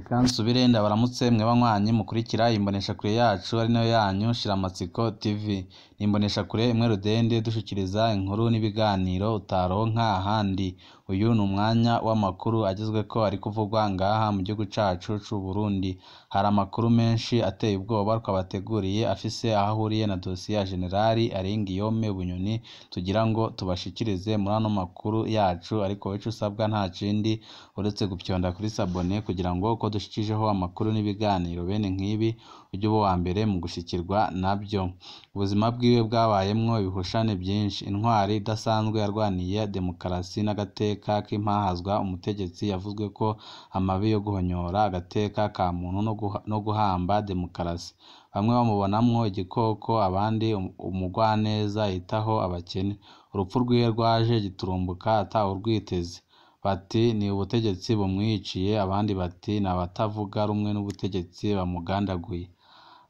Reka nsubire ndabaramutse mwe banywanyi mukurikira imboneshakure yacu ari nayo yanyu Shiramatsiko TV. Ni imboneshakure imwe rudende dushikiriza inkuru n'ibiganiro utaronka ahandi. Uyu ni umwanya w'amakuru agezweko ari kuvugwa ngaha mu gihugu cacu c'u Burundi. Hari amakuru menshi ateye ubwoba twabateguriye afise aho ahuriye na dosiye ya Generali Aringiyome Bunyoni tugira ngo tubashikirize muri ano makuru yacu, ariko ico usabwa nta kindi uretse gupyonda kuri sabone kugira ngo uko dushikijeho amakuru n'ibiganiro bene nk'ibi ujye uba uwa mbere mu gushikirwa nabyo. Ubuzima bwiwe bwabayemwo ibihushane byinshi. Intwari idasanzwe yarwaniye demokarasi n'agateka k'impahazwa. Umutegetsi yavuzwe ko amabi yo guhonyora agateka ka muntu no guhamba demokarasi. Bamwe bamubonamwo igikoko, abandi umugwaneza yitaho abakene. Urupfu rwiwe rwaje giturumbuka atawurwiteze. Bati ni ubutegetsi bumwiciye, abandi bati ni abatavuga rumwe n'ubutegetsi bamugandaguye.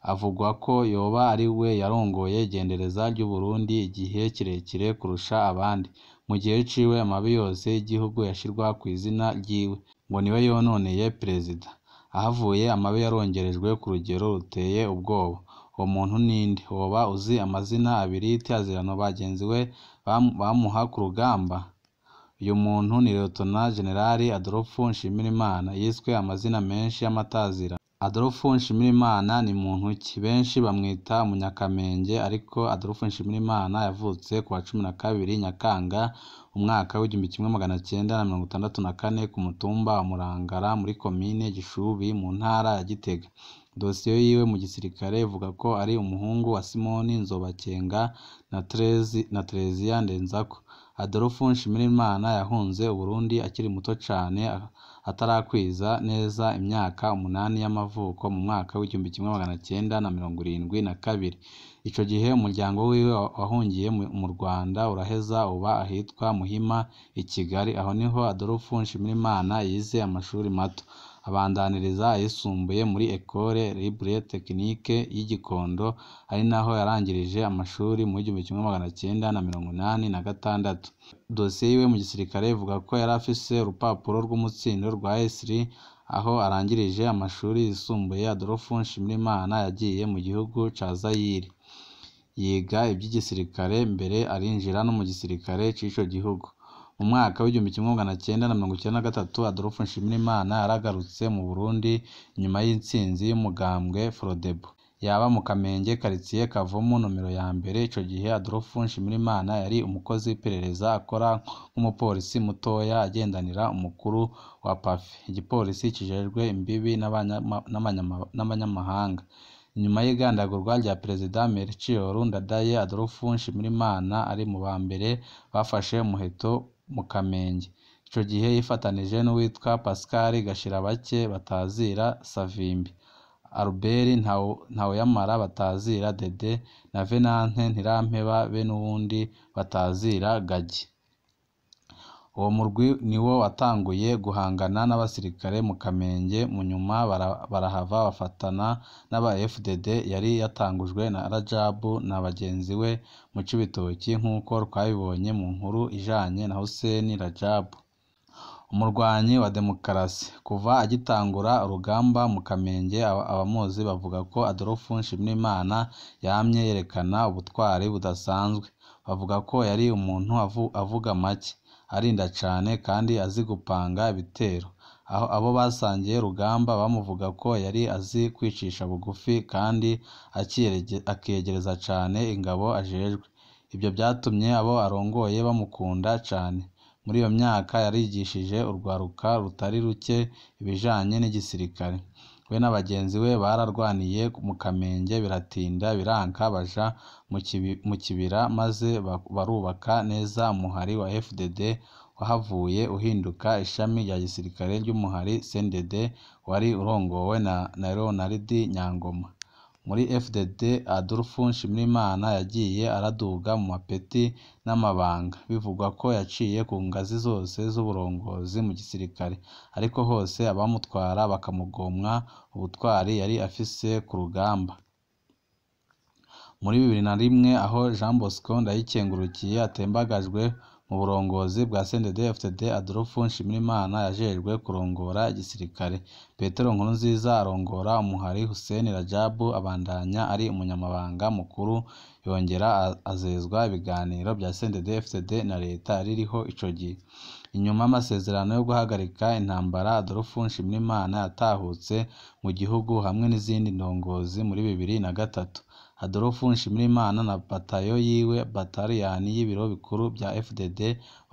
Avugwa ko yoba ari we yarongoye igendereza ry'Uburundi igihe kirekire kurusha abandi. Mu gihe ciwe amabi yose y'igihugu yashirwa kw'izina ryiwe, ngo niwe yononeye perezida. Ahavuye amabi yarongerejwe ku rugero ruteye ubwoba. Uwo muntu ninde? Woba uzi amazina abiri y'itazirano bagenzi we bamuha ku rugamba? Uyu muntu ni Liyetona Jenerali Adolphe Nshimirimana, yiswe amazina menshi y'amatazira. Adolphe Nshimirimana ni muntu ki? Benshi bamwita Umunyakamenge, ariko Adolphe Nshimirimana yavutse ku wa 12 Nyakanga umwaka w'1964 ku mutumba wa Murangara muri komine Gishubi mu ntara ya Gitega. Dosiye yiwe mu gisirikare ivuga ko ari umuhungu wa Simoni Nzobakenga na Tereziya Ndenzako. Adolphe Nshimirimana yahunze Uburundi akiri muto cane, atarakwiza neza imyaka 8 y'amavuko mu mwaka w'1972. Ico gihe umuryango wiwe wahungiye mu Rwanda uraheza uba ahitwa Muhima i Kigali. Aho niho Adolphe Nshimirimana yize amashuri mato, abandaniriza ayisumbuye muri Ecole Libre Technique y'i Gikondo, ari naho yarangirije amashuri mu 1986. Dosiye yiwe mu gisirikare ivuga ko yari afise urupapuro rw'umutsindo rwa S3. Aho arangirije amashuri yisumbuye, Adolphe Nshimirimana yagiye mu gihugu ca Zayire yiga ivy'igisirikare, mbere arinjira no mu gisirikare c'ico gihugu. Mu mwaka w'1993 Adolphe Nshimirimana yaragarutse mu Burundi inyuma y'intsinzi y'umugambwe Frodebu. Yaba mu Kamenge karitiye Kavumu nomero ya mbere. Ico gihe Adolphe Nshimirimana yari umukozi w'iperereza akora nk'umupolisi mutoya agendanira umukuru wa PAFE, igipolisi kijejwe imbibi n'abanyamahanga. Inyuma y'igandagurwa rya Perezida Melchior Ndadaye, Adolphe Nshimirimana ari mu ba mbere bafashe umuheto mu Kamenge. Ico gihe yifatanije n'uwitwa Pascal Gashirabake batazira Savimbi, Albert Ntawuyamara batazira Dede na Venante Ntirampeba be n'uwundi batazira Gagi. Uwo murwi niwo watanguye guhangana n'abasirikare mu Kamenge, mu nyuma barahava bafatana n'aba FDD yari yatangujwe na Rajabu na bagenzi we mu Cibitoki, nk'uko twabibonye mu nkuru ijanye na Hussein Rajabu. Umurwanyi wa demokarasi kuva agitangura urugamba mu Kamenge, abamuzi bavuga ko Adolphe Nshimirimana yamye yerekana ubutwari budasanzwe. Bavuga ko yari umuntu avuga make, arinda cane kandi azi gupanga ibitero. Aho abo basangiye urugamba bamuvuga ko yari azi kwicisha bugufi kandi akiyegereza cane ingabo ajejwe. Ivyo vyatumye abo arongoye bamukunda cane. Muri iyo myaka yarigishije urwaruka rutari ruke ibijanye n'igisirikare. We na bagenzi we bararwaniye mu Kamenge biratinda biranka, baja mu kibira maze barubaka neza umuhari wa FDD wahavuye uhinduka ishami rya gisirikare ry'umuhari CNDD wari urongowe na Leonard Nyangoma. Muri FDD Adolphe Nshimirimana yagiye araduga mu mapeti n'amabanga. Bivugwa ko yaciye ku ngazi zose z'uburongozi mu gisirikare, ariko hose abamutwara bakamugomwa ubutwari yari afise ku rugamba. Muri 2001 aho Jean Bosco Ndayikengurukiye atembagajwe Mu burongozi bwa CNDD-FDD, Adolphe Nshimirimana yajejwe kurongora igisirikare, Petero Nkurunziza arongora umuhari, Hussein Rajab abandanya ari umunyamabanga mukuru, yongera azezwa ibiganiro vya CNDD-FDD na leta yaririho ico gihe. Inyuma y'amasezerano yo guhagarika intambara, Adolphe Nshimirimana yatahutse mu gihugu hamwe n'izindi ndongozi muri 2003. Adolphe Nshimirimana na batayo yiwe, bataliyani y'ibiro bikuru vya FDD,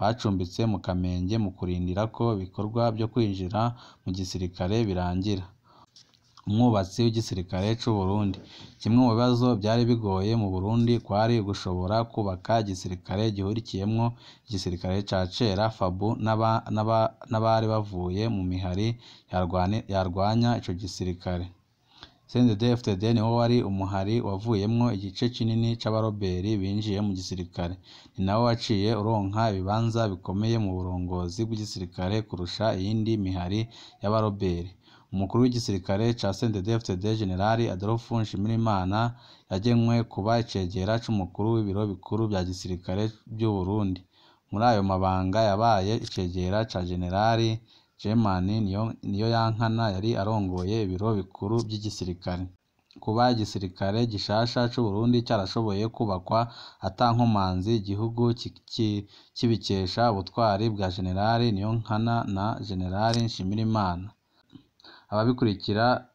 bacumbitse mu Kamenge mu kurindira ko ibikorwa vyo kwinjira mu gisirikare birangira. Umwubatsi w'igisirikare c'Uburundi. Kimwe mu bibazo vyari bigoye mu Burundi kwari ugushobora kubaka igisirikare gihurikiyemwo igisirikare ca kera, FABU, n'abari bavuye mu mihari yarwanya ico gisirikare. CNDD-FDD niwo wari umuhari wavuyemwo igice kinini c'abaroberi binjiye mu gisirikare. Ni nawo waciye uronka ibibanza bikomeye mu burongozi bw'igisirikare kurusha iyindi mihari y'abaroberi. Umukuru w'igisirikare ca CNDD-FDD, General Adolphe Nshimirimana, yagenwe kuba icegera c'umukuru w'ibiro bikuru vya gisirikare vy'Uburundi. Muri ayo mabanga yabaye icegera ca General Germain Niyoyankana yari arongoye ibiro bikuru vy'igisirikare. Kuba igisirikare gishasha c'Uburundi carashoboye kubakwa ata nkomanzi, igihugu kibikesha ubutwari bwa General Niyonkana na General Nshimirimana.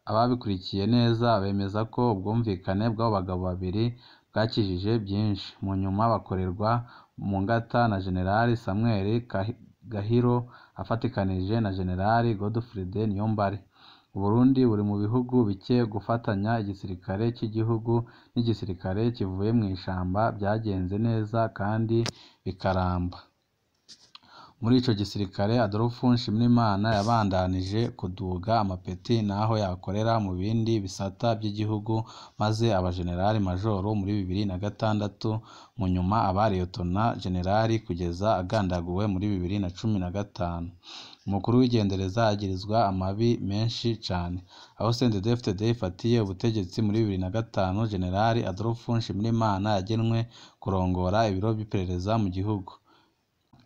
Ababikurikiye neza bemeza ko ubwumvikane bw'abo bagabo babiri bwakijije vyinshi. Mu nyuma bakorerwa mu ngata na General Samuel Gahiro afatikanije na General Godfried Niyombare. Uburundi buri mu bihugu bike gufatanya igisirikare c'igihugu n'igisirikare kivuye mw'ishamba vyagenze neza kandi bikaramba. Muri ico gisirikare, Adolphe Nshimirimana yabandanije kuduga amapeti n'aho yakorera mu bindi bisata vy'igihugu, maze aba General Major muri 2006, mu nyuma aba Lieutenant General kugeza agandaguwe muri 2015. Umukuru w'igendereza agirizwa amabi menshi cane. Aho CNDD-FDD ifatiye ubutegetsi muri 2005, General Adolphe Nshimirimana yagenwe kurongora ibiro vy'iperereza mu gihugu.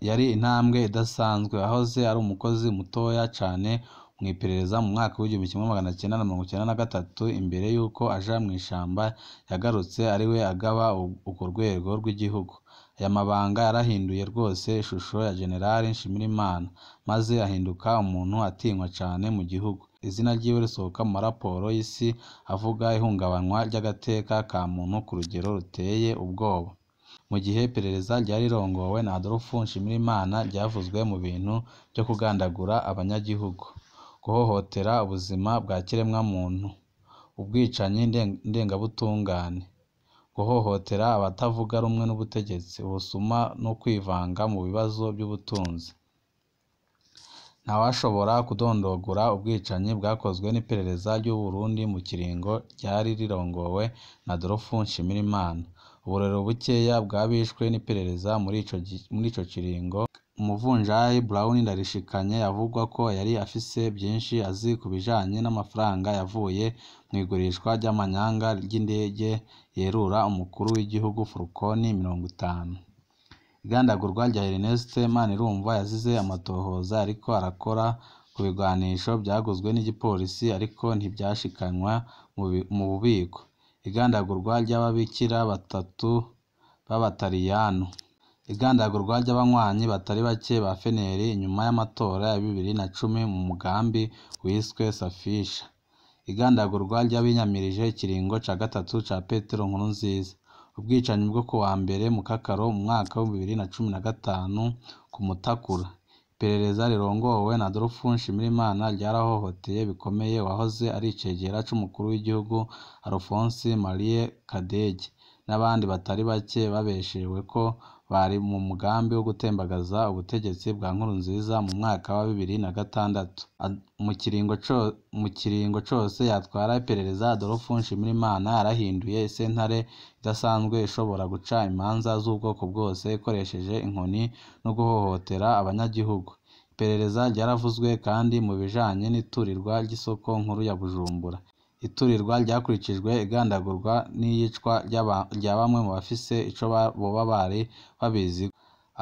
Yari intambwe idasanzwe. Ahoze ari umukozi mutoya cane mw'iperereza mu mwaka w'1993, imbere y'uko aja mw'ishamba, yagarutse ariwe agaba urwo rwego rw'igihugu. Aya mabanga yarahinduye rwose ishusho ya General Nshimirimana, maze ahinduka umuntu atinywa cane mu gihugu. Izina ryiwe risohoka mu maraporo y'isi avuga ihungabanywa ry'agateka ka muntu ku rugero ruteye ubwoba. Mu gihe iperereza ryari rirongowe na Adolphe Nshimirimana ryavuzwe mu bintu vyo kugandagura abanyagihugu, guhohotera ubuzima bwa kiremwamuntu, ubwicanyi ndengabutungane, guhohotera abatavuga rumwe n'ubutegetsi, ubusuma no kwivanga mu bibazo vy'ubutunzi. Ntawashobora kudondogora ubwicanyi bwakozwe n'iperereza ry'Uburundi mu kiringo ryari rirongowe na Adolphe Nshimirimana. Uburorero bukeya bw'abishwe n'iperereza muri ico kiringo. Umuvunjayi Brown Ndarishikanye yavugwa ko yari afise vyinshi azi ku bijanye n'amafaranga yavuye mw'igurishwa ry'amanyanga ry'indege yerura umukuru w'igihugu Falcon 50. Igandagurwa rya Ernest Manirumva yazize amatohoza ariko arakora ku bigwanisho vyaguzwe n'igipolisi ariko ntivyashikanywa mu bubiko. Igandagurwa ry'ababikira batatu b'Abataliyano. Igandagurwa ry'abanywanyi batari bake ba FNL inyuma y'amatora ya 2010 mu mugambi wiswe Safisha. Igandagurwa ry'abiyamirije ikiringo ca gatatu ca Petero Nkurunziza. Ubwicanyi bwo kuwa mbere Mukakaro mu mwaka wa 2015 ku Mutakura. Iperereza rirongowe na Adolphe Nshimirimana ryarahohoteye bikomeye uwahoze ari icegera c'umukuru w'igihugu Alphonse Marie Kadege n'abandi batari bake babeshewe ko bari mu mugambi wo gutembagaza ubutegetsi bwa Nkurunziza mu mwaka wa 2006. Mu kiringo cose yatwara iperereza, Adolphe Nshimirimana yarahinduye isentare idasanzwe ishobora guca imanza z'ubwoko bwose ikoresheje inkoni no guhohotera abanyagihugu. Iperereza ryaravuzwe kandi mu bijanye n'iturirwa ry'isoko nkuru ya Bujumbura. Iturirwa ryakurikijwe igandagurwa n'iyicwa rya bamwe mu bafise ico boba bari babizi.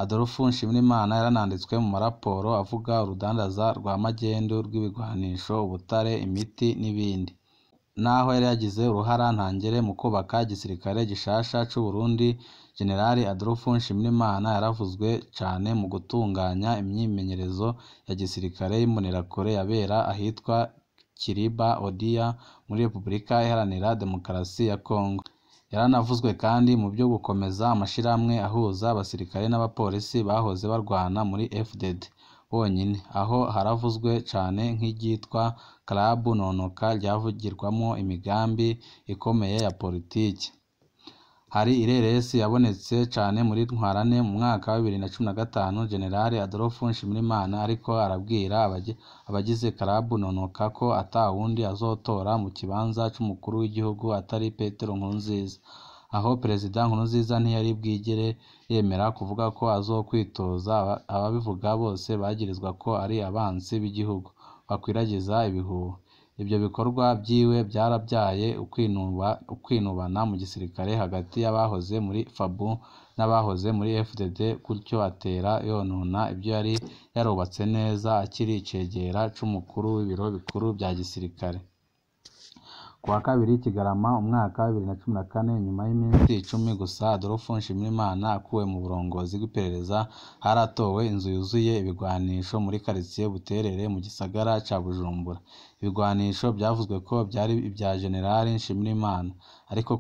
Adolphe Nshimirimana yarananditswe mu maraporo avuga urudandaza rwa magendu rw'ibigwanisho, ubutare, imiti n'ibindi. Naho yari yagize uruhara ntangere mu kubaka igisirikare gishasha c'u Burundi, General Adolphe Nshimirimana yaravuzwe cane mu gutunganya imyimenyerezo ya gisirikare y'imbonerakure yabera ahitwa Kiriba Odia muri Repubulika Iharanira Demokarasi ya Kongo. Yaranavuzwe kandi mu byo gukomeza amashirahamwe ahuza abasirikare n'abapolisi bahoze barwana muri FDD bonyine. Aho haravuzwe cane nk'iryitwa Club Nonoka ryavugirwamwo imigambi ikomeye ya politiki. Hari ireresi yabonetse cane muri Ntwarante mu mwaka wa 2015, General Adolphe Nshimirimana ariko arabwira abagize Club Nonoka ko atawundi azotora mu kibanza c'umukuru w'igihugu atari Petero Nkurunziza. Aho Perezida Nkurunziza ntiyari bwigere yemera kuvuga ko azokwitoza, ababivuga bose bagirizwa ko ari abansi b'igihugu bakwiragiza ibihuha. Ivyo bikorwa vyiwe vyaravyaye ukwinubana mu gisirikare hagati y'abahoze muri FABU n'abahoze muri FDD, gutyo atera yonona ivyo yari yarubatse neza akiri icegera c'umukuru w'ibiro bikuru vya gisirikare. Ku wa kabiri Kigarama umwaka wa 2014, nyuma y'iminsi 10 gusa Adolphe Nshimirimana akuwe mu burongozi bw'iperereza, haratowe inzu yuzuye ibigwanisho muri quartier Buterere mu gisagara ca Bujumbura. Ibigwanisho vyavuzwe ko vyari ivya General Nshimirimana, ariko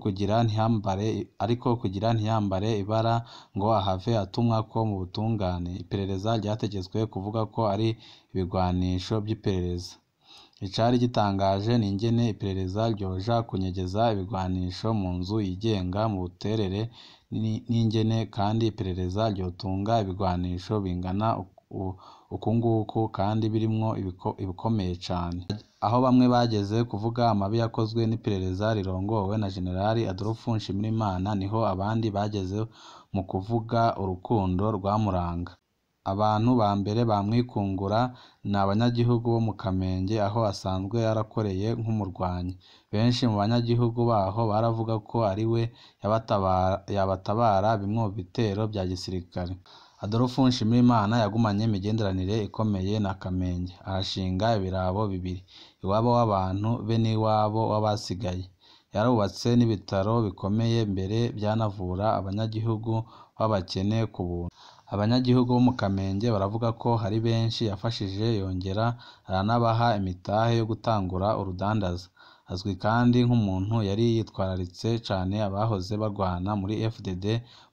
kugira ntiyambare ibara ngo ahave atumwako mu butungane, iperereza ryategetswe kuvuga ko ari ibigwanisho vy'iperereza. Icari gitangaje ni ingene iperereza ryoja kunyegeza ibigwanisho mu nzu yigenga mu Buterere, n'ingene kandi iperereza ryotunga ibigwanisho bingana ukunguku kandi birimwo ibikomeye cane. Aho bamwe bageze kuvuga amabi yakozwe n'iperereza rirongowe na General Adolphe Nshimirimana, niho abandi bageze mu kuvuga urukundo rwamuranga. Abantu ba mbere bamwikungura ni abanyagihugu bo mu Kamenge aho asanzwe yarakoreye nk'umurwanyi. Benshi mu banyagihugu baho baravuga ko ari we yabatabara bimwe mu bitero vya gisirikare. Adolphe Nshimirimana yagumanye imigenderanire ikomeye na Kamenge, ahashinga ibirabo bibiri, iwabo w'abantu be n'iwabo w'abasigaye. Yarubatse n'ibitaro bikomeye mbere vyanavura abanyagihugu b'abakene ku buntu. Abanyagihugu bo mu Kamenge baravuga ko hari benshi yafashije yongera aranabaha imitahe yo gutangura urudandaza. Azwi kandi nk'umuntu yari yitwararitse cane abahoze barwana muri FDD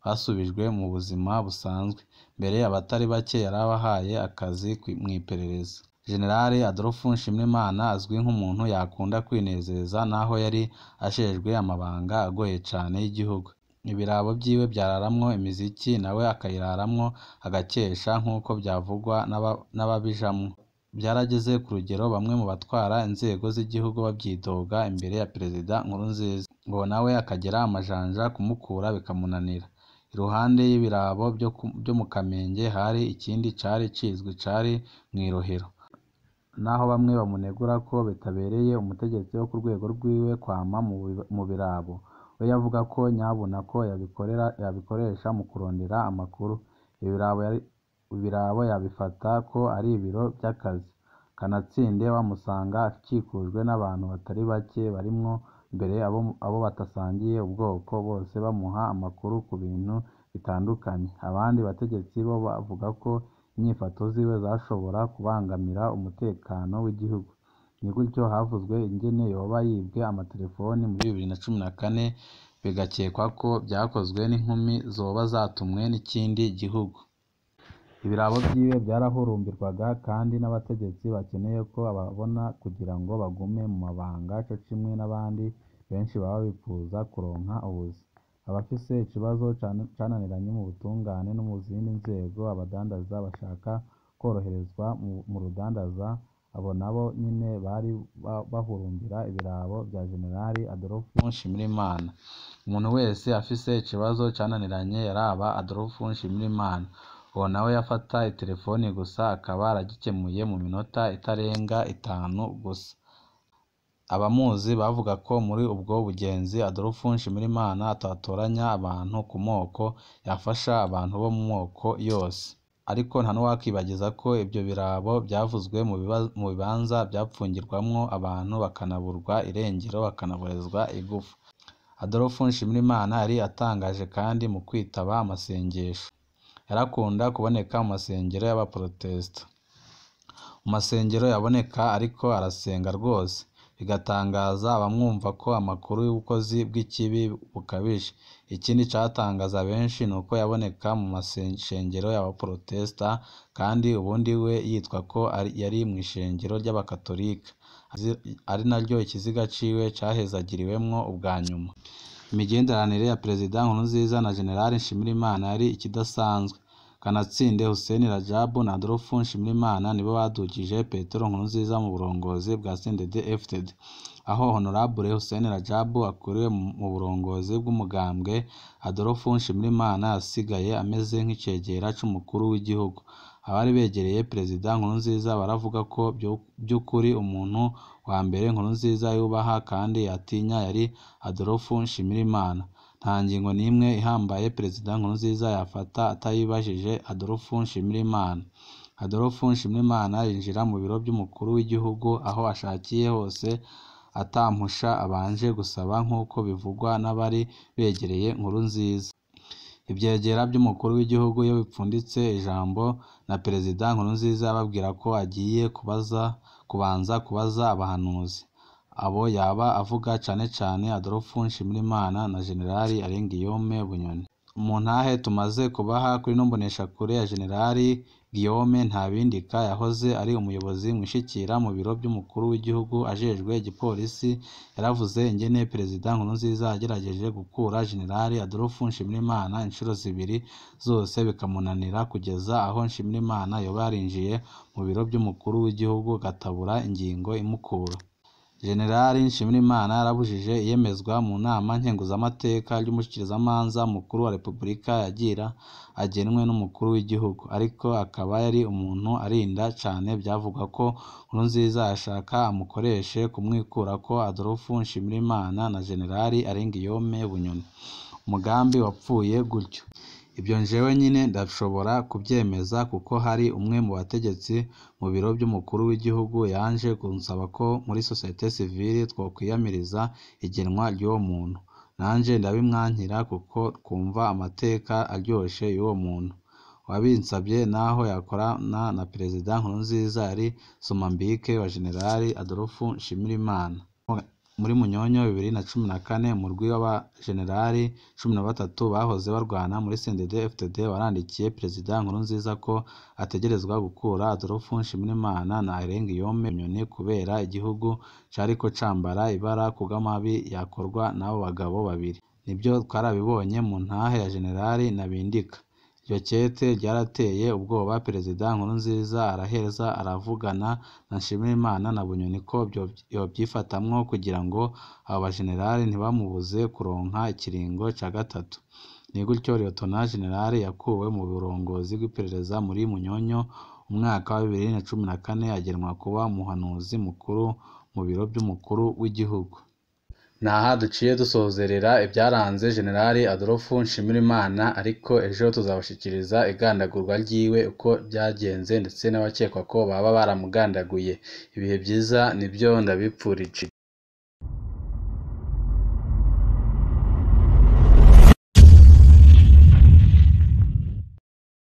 basubijwe mu buzima busanzwe. Mbere abatari bake yarabahaye akazi mw'iperereza. General Adolphe Nshimirimana azwi nk'umuntu yakunda kwinezeza naho yari ajejwe amabanga agoye cane y'igihugu. Ibirabo vyiwe vyararamwo imiziki nawe akayiraramwo agakesha nk'uko vyavugwa n'ababijamwo. Vyarageze ku rugero bamwe mu batwara inzego z'igihugu bavyidoga imbere ya Perezida Nkurunziza, ngo nawe akagera amajanja kumukura bikamunanira. Iruhande y'ibirabo vyo mu Kamenge hari ikindi cari cizwi cari mw'Irohero. Naho bamwe bamunegura ko bitabereye umutegetsi wo ku rwego rwiwe kwama mu birabo, we yavuga ko nyabuna ko yabikoresha mu kurondera amakuru. Ibirabo yabifata ko ari ibiro vy'akazi. Kanatsinde wamusanga akikujwe n'abantu batari bake barimwo mbere abo badasangiye ubwoko, bose bamuha amakuru ku bintu bitandukanye. Abandi bategetsi bo bavuga ko inyifato ziwe zashobora kubangamira umutekano w'igihugu. Ni gutyo havuzwe ingene yoba yibwe amatelefoni muri 2014, bigakekwa ko vyakozwe n'inkumi zoba zatumwe n'ikindi gihugu. Ibirabo vyiwe vyarahurumbirwaga kandi n'abategetsi bakeneye ko ababona kugira ngo bagume mu mabanga co kimwe n'abandi benshi baba bipfuza kuronka ubuzi. Abafise ikibazo cananiranye mu butungane no mu zindi nzego, abadandaza bashaka kworoherezwa mu rudandaza, abo nabo nyene bari bahurumbira ibirabo vya General Adolphe Nshimirimana. Umuntu wese afise ikibazo cananiranye yaraba Adolphe Nshimirimana, uwo nawe yafata iterefoni gusa akaba aragikemuye mu minota itarenga 5 gusa. Abamuzi bavuga ko muri ubwo bugenzi Adolphe Nshimirimana atatoranya abantu ku moko, yafasha abantu bo mu moko yose. Ariko nta n'uwakwibagiza ko ibyo birabo byavuzwe mu bibanza byapfungirwamwo abantu bakanaburwa irengero bakanaborezwa igufa. Adolphe Nshimirimana yari atangaje kandi mu kwitaba amasengesho. Yarakunda kuboneka mu masengero y'abaprotesta. Mu masengero yaboneka ariko arasenga rwose, bigatangaza abamwumva ko amakuru y'ubukozi bw'ikibi bukabije. Ikindi catangaza benshi ni uko yaboneka mu mashengero y'abaprotesta kandi ubundi we yitwa ko yari mw'ishengero ry'abakatolika, ari naryo ikiziga ciwe cahezagiriwemwo ubwa nyuma. Imigenderanire ya Perezida Nkurunziza na General Nshimirimana yari ikidasanzwe. Kanatsinde Hussein Radjab na Adolphe Nshimirimana nibo badugije Petero Nkurunziza mu burongozi bwa CNDD-FDD. Aho Honorable Hussein Radjab akuriwe mu burongozi bw'umugambwe, Adolphe Nshimirimana yasigaye ameze nk'icegera c'umukuru w'igihugu. Abari begereye Perezida Nkurunziza baravuga ko by'ukuri umuntu wa mbere Nkurunziza yubaha kandi yatinya yari Adolphe Nshimirimana. Nta ngingo n'imwe ihambaye Perezida Nkurunziza yafata atayibajije Adolphe Nshimirimana. Adolphe Nshimirimana yinjira mu biro by'umukuru w'igihugu aho ashakiye hose atampusha abanje gusaba nk'uko bivugwa n'abari begereye Nkurunziza. Ivyegera by'umukuru w'igihugu iyo bipfunditse ijambo na Perezida Nkurunziza ababwira ko agiye kubanza kubaza abahanuzi. Abo yaba avuga cane cane Adolphe Nshimirimana na General Alain-Guillaume Bunyoni. Mu ntahe tumaze kubaha kuri ino mboneshakure ya General Guillaume Ntabindika yahoze ari umuyobozi mwishikira mu biro by'umukuru w'igihugu ajejwe igipolisi, yaravuze ingene Perezida Nkurunziza yagerageje gukura General Adolphe Nshimirimana inshuro zibiri zose bikamunanira kugeza aho Nshimirimana yoba yarinjiye mu biro by'umukuru w'igihugu agatabura ingingo imukura. General Nshimirimana yarabujije iyemezwa mu nama nkenguzamateka ry'umushikirizamanza mukuru wa Repubulika yagira agenwe n'umukuru w'igihugu, ariko akaba yari umuntu arinda cane. Byavugwa ko Nkurunziza ashaka amukoreshe kumwikurako Adolphe Nshimirimana na General Alain-Guillaume Bunyoni. Umugambi wapfuye gutyo. Ibyo njewe nyine ndashobora kubyemeza kuko hari umwe mu bategetsi mu biro by'umukuru w'igihugu yanje kunsaba ko muri société civile twokwiyamiriza igenwa ry'uwo muntu. Nanje ndabimwankira kuko twumva amateka aryoshe y'uwo muntu. Uwabinsabye naho yakorana na Perezida Nkurunziza yari Somambike wa General Adolphe Nshimirimana. Muri Munyonyo 2014 umurwi w'abajenerali 13 bahoze barwana muri CNDD-FDD warandikiye Perezida Nkurunziza ko ategerezwa gukura Adolphe Nshimirimana na Alain-Guillaume Bunyoni kubera igihugu cariko cambara ibara kubw'amabi yakorwa n'abo bagabo babiri. Nibyo twarabibonye mu ntahe ya General Ntabindika. Iryo kete ryarateye ubwoba Perezida Nkurunziza araheza aravugana na Nshimirimana na Bunyoni ko yovyifatamwo kugira ngo abo bajenerali ntibamubuze kuronka ikiringo ca gatatu. Ni gutyo Lieutenant General yakuwe mu burongozi bw'iperereza muri Munyonyo umwaka wa 2014 agenwa kuba umuhanuzi mukuru mu biro by'umukuru w'igihugu. Naha duciye dusozerera ibyaranze General Adolphe Nshimirimana, ariko ejo tuzabashikiriza igandagurwa ryiwe uko byagenze ndetse n'abakekwa ko baba baramugandaguye. Ibihe byiza nibyo ndabipfurije.